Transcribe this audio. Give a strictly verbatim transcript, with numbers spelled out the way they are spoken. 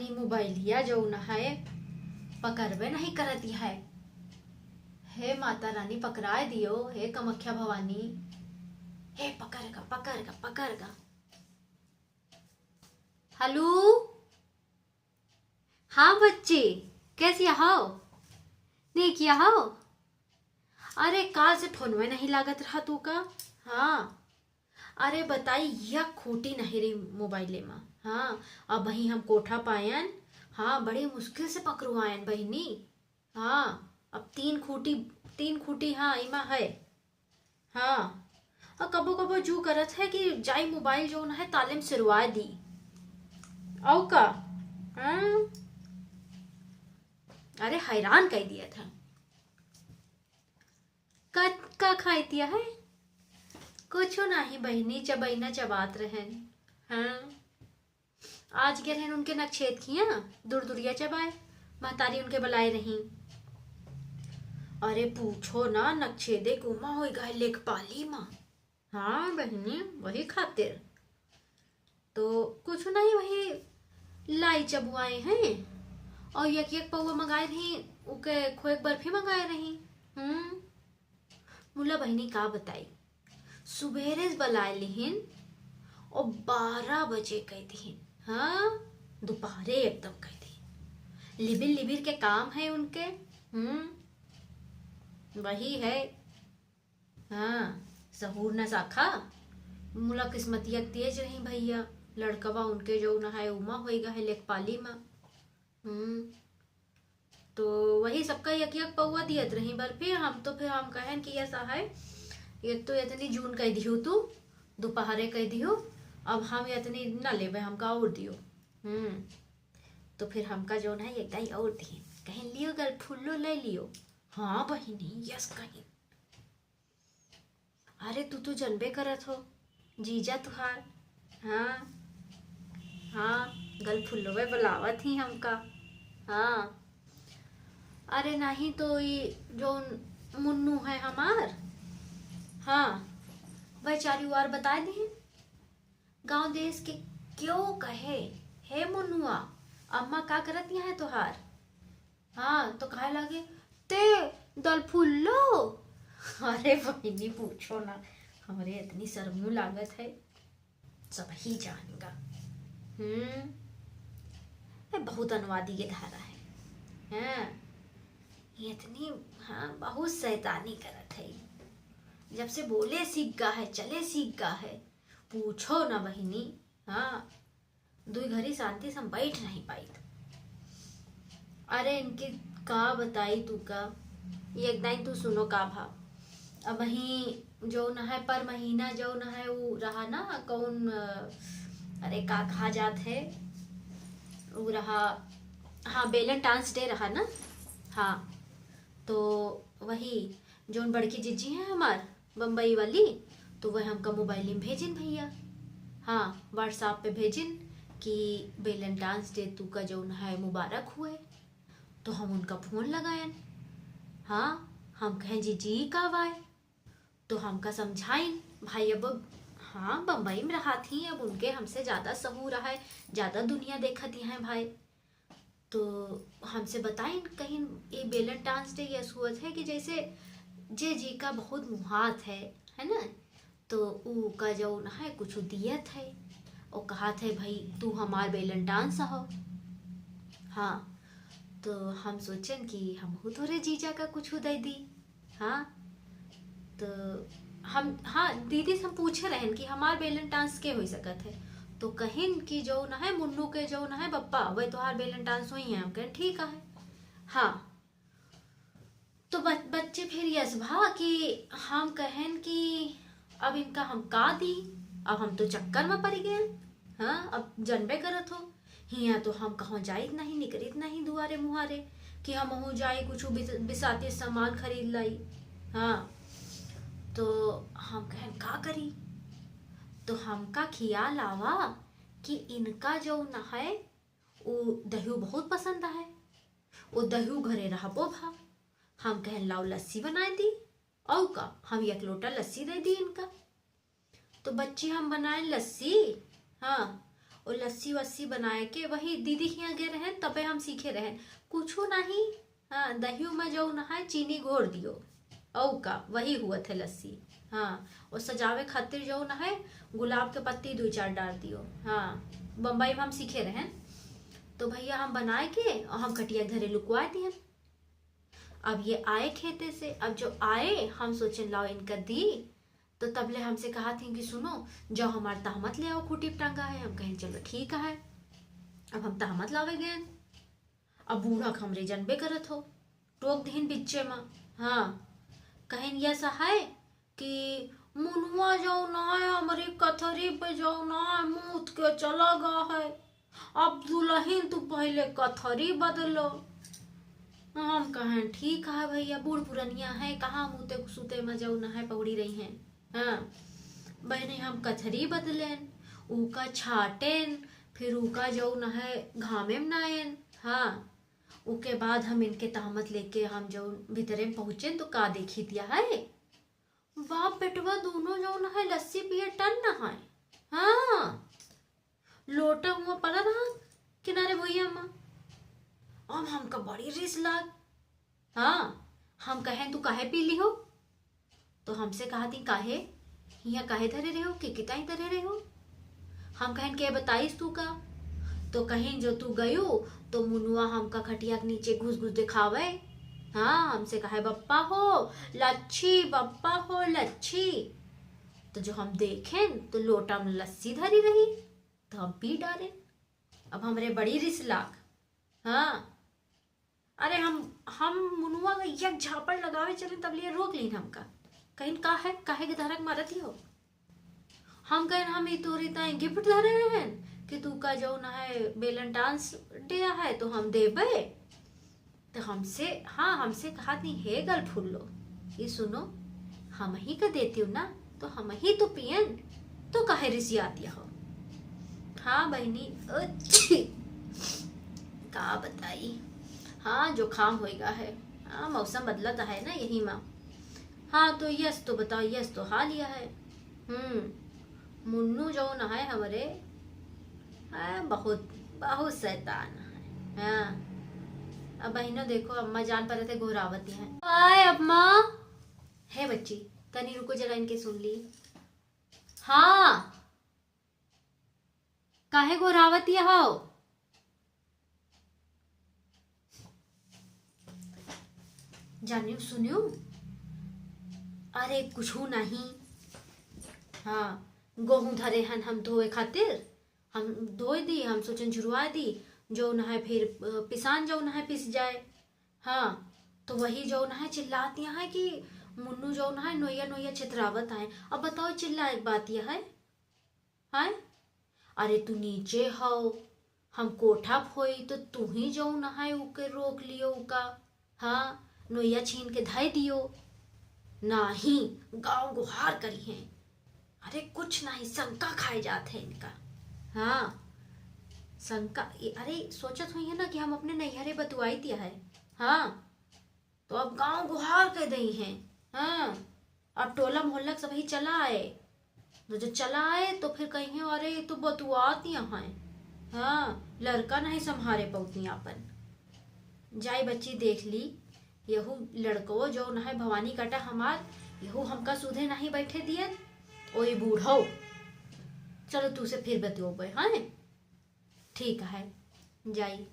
ई मोबाइलिया जौन है, पकड़बे नहीं करत है। हे माता रानी, पकड़ाए दियो, हे कामाख्या भवानी। हे पकड़ गा, पकड़ गा, पकड़ गा। हेलो, हाँ बच्ची, कैसी हो? नहीं किया हो? अरे, काल से फोनवे नहीं लागत रहा तू का? हाँ, अरे बताई, यक खूँटी नहीं रही मोबाइले मा। हाँ, अबहीं हम कोठा पायन। हाँ, बड़ी मुश्किल से पकड़वायन बहिनी। हाँ, अब तीन खूँटी, तीन खूँटी, हाँ, इमा है। हाँ, अउर कबो कबो जू करत है कि जाई मोबाइल जौन है ताले में सिरवाए दी। अउ का? हाँ? अरे हैरान कइ दिया था। का, का खाई दिया है? कुछो नाही बहिनी, चबैना चबात रहन। हाँ, आज गए रहन उनके नकछेद खिया, दुरदुरिया चबाए, महतारी उनके बुलाए रही। अरे पूछो ना, नकछेदे गुमा होइ गए लेखपाली मा। हाँ बहिनी, वही खातिर। तो कुछ नहीं, वही लाई चबुआए हैं अउर यक यक पौवा मंगाए रही, उके खोए के बर्फी मंगाए रही। हम्म, मुला बहिनी का बताई, सुबेरे से बुलाए लिहिन अउर बारह बजे कह दिहिन। हाँ, दोपहरे एकदम कह दिहिन। लिबिर लिबिर के काम है उनके। हम्म, वही है। हाँ, सहूर न साखा। मुला किस्मतिया तेज रही भैया, लड़कवा उनके जौन है उमा होइगा है लेखपाली मा। हम्म, तो वही सबका यक यक पौवा दियत रही बर्फी। हम तो फिर हम कहन कि ऐसा है, एक तो इतनी जून कह दियो तू, दोपहरे कह दियो, अब हम इतनी न लेबे, हमका और दियो। हम्म, तो फिर हमका जौन है एक दाई और दिए, कहें लियो गलफुल्लो ले लियो। हाँ बहिनी, यस कहीं। अरे तू तो जनबे करत हो, जीजा तुहार। हाँ, हाँ, गलफुल्लोवे बुलावत ही हमका। हाँ, अरे नहीं तो ई जौन मुन्नू है हमार, हाँ, वह चारी वार बताए दिहिन। गाँव देश के केहू कहे, "हे मुन्नुआ, अम्मा का करत यहाँ है तोहार?" हाँ, तो कहे लागे, "ते दलफुल्लो?" अरे बहिनी, पूछो ना, हमरे इतनी शर्मू लागत है, सब ही जानेगा। हम्म, ए, बहुत अनुवादी के धारा है। हाँ, ये इतनी, हाँ, बहुत शैतानी करत है। जब से बोले सीख गा है, चले सीख गा है, पूछो ना बहिनी। हाँ, दुई घड़ी शांति से हम बैठ नहीं पाइत। अरे इनके का बताई तू का, ये एक दाई तू सुनो का भा। अबहीं जौन है पर महीना जौन है उ रहा ना कौन, अ, अरे का कहा जात है, उ रहा, हाँ, Valentine's Day रहा ना, हाँ, तो वही जौन बड़की जिज्जी हैं हमार बम्बई वाली, तो वह हमका मोबाइल में भेजिन भैया, हाँ, WhatsApp पे भेजिन कि Valentine's Day तू का जौन है मुबारक हुए। तो हम उनका फोन लगायन, हाँ, हम कहें, "जिज्जी, ई का बाय?" तो हमका समझाइन, भाई अब, हाँ, बम्बई में रहत ही, अब उनके हमसे ज्यादा सहूर है, ज्यादा दुनिया देखत ही हैं भाई। तो हमसे बताइन, कहिन, "ये Valentine's Day यस हुअत है कि जैसे जे जी का बहुत मुहात है, है ना, तो ऊ का जौन है कुछ दियत है, वो कहत है, 'भाई तू हमार Valentine's हो।'" हाँ, तो हम सोचन कि हमहू तोरे जीजा का कुछ दे दी। हाँ, तो हम, हाँ, दीदी से हम पूछे रहन कि हमार Valentine's के हो सकत है, तो कहिन कि जौन है मुन्नू के जौन है पप्पा, वह तोहार Valentine's होई हैं। हम कहें, "ठीक है।" हाँ, तो बच-, बच्चे फिर यस भा कि हम कहेन कि अब इनका हम का दी, अब हम तो चक्कर में पड़ गए। हाँ, अब जनबे करत हो, हियाँ तो हम कहूँ जाइत नहीं, निकरित नहीं दुआरे मुहारे कि हमहूँ जाई कुछ बिस-, बिसाती सामान खरीद लाई। हाँ, तो हम कहेन का करी, तो हमका खियाल आवा कि इनका जौन है उ दहियो बहुत पसंद है, उ दहियो घरे रहबो भा। हम कहेन लाओ लस्सी बनाए दी, अउ का हम एक लोटा लस्सी दे दी इनका। तो बच्ची हम बनाए लस्सी, हाँ, ओ लस्सी वस्सी बनाए के वही दीदी के यहाँ गए रहेन, तबे हम सीखे रहेन। कुछू नहीं, हाँ, दहियो में जौन है चीनी घोर दियो, औ का, वही हुआ थे लस्सी। हाँ, और सजावे खातिर जौन है गुलाब के पत्ती दो चार डाल दियो। हाँ, बम्बई में हम सीखे रहेन, तो भैया हम बनाए के और हम खटिया घरे लुकवा दिहन। अब ये आए खेते से, अब जो आए हम सोचेन लाओ इनका दी, तो तबले हमसे कहा थी कि सुनो, जाओ हमार तहमत ले आओ, खूंटी पे टंगा है। हम कहेन चलो ठीक है। अब हम तहमत लावे गए, अब बूढ़ा के हमरे जनबे करत हो, टोक दिहिन बिच्चे में। हाँ, कहेन यस है कि मुनुआ जौन है हमरी कथरी पे जौन है मूत के चला गा है, अब दुलहिन तू पहिले कथरी बदलो। हम कहेन ठीक है भैया, बूढ़ पुरनिया है, कहाँ मूते सूते में जौन है पौड़ी रही हैं। हाँ, बहिनी हम कथरी बदलेन, ऊका छाटेन, फिर ऊका जौन है घामे में नाएन। हाँ, उके बाद हम इनके तहमत लेके हम जौन भीतरे में पहुँचेन तो का देखी दिया है, बाप बेटवा दोनों जौन है लस्सी पिए टन न है। हाँ, लोटा हुआ पड़ा रहा किनारे भुइया में। अब हमका बड़ी रिस लाग। हाँ, हम कहेन तू काहे पी ली हो? तो हमसे कहा थी काहे, हियाँ काहे धरे रहे हो, के किताई धरे रहे हो? हम कहेन के बताइस तू का? तो कहेन जो तू गयू तो मुनुआ हमका खटिया के नीचे घुस घुस दिखावे। हाँ, हमसे कहे बप्पा हो लच्छी, बप्पा हो लच्छी। तो जो हम देखेन तो लोटा में लस्सी धरी रही, तो हम पी डारेन। अब हमरे बड़ी रिस लाग। हाँ, अरे हम हम मुनुआ का एक झापड़ लगावे चले तब लिए रोक लीन हमका। कहिन का है, काहे के धरक मारत ही हो? हम कहेन हम ई तोरी ताई गिफ्ट धरे रहेन कि तू का जौन है वेलेंटाइंस डे है तो हम देबे। तो हमसे, हाँ, हमसे कहा थी हे गल फूलो, ये सुनो, हम ही का देती हूँ ना, तो हम ही तो पियन, तो काहे रिसियाती हो? हाँ बहिनी, अच्छी, का बताई, हाँ जुकाम होएगा है। हाँ, मौसम बदलता है ना यही माँ। हाँ तो यस तो बताओ, यस तो हाल यह है। हम्म, मुन्नू जौन है हमरे, हाँ, बहुत बहुत शैतान है। हाँ, अब बहिनो देखो अम्मा जान पर थे घोरावती हैं। आए अम्मा। हे बच्ची, तनी रुको जरा इनके सुन ली। हाँ, काहे घोरावती हो? जानियो सुनियो, अरे कुछू नहीं। हाँ, गोहूँ धरे हन हम धोए खातिर, हम धोए दी, हम सोचन झुरवा दी, जौन है फिर अ, पिसान जौन है पिस जाए। हाँ, तो वही जौन है चिल्लाती हैं कि मुन्नू जौन है नोइया नोइया छितरावत है। अब बताओ चिल्लाए के बात यह है? हैं? अरे तू नीचे हो, हम कोठा पे होई तो तू ही जौन है उके रोक लियो उका। हाँ, नोइया छीन के धई दियो। नाही, गाँव गुहार करी हैं। अरे कुछ नाही, शंका खाए जात है इनका। हाँ, शंका, ये, अरे सोचत हुई है ना कि हम अपने नैहरे बतुआई दिया है। हाँ, तो अब गाँव गुहार कह दई हैं। हाँ, अब टोला मोहल्ला के सबही चला आए, तो जो चला आए तो फिर कहिए अरे ये तो बतुआत यहाँ है। हाँ, लड़का नहीं संभारे पौती आपन। जाई बच्ची देख ली, यहू लड़को जौन है भवानी काटा हमार, यहू हमका सूधे नहीं बैठे दियन। ओई बूढ़ो, चलो तू से फिर बतुओबे। हाँ, ठीक है, जाई।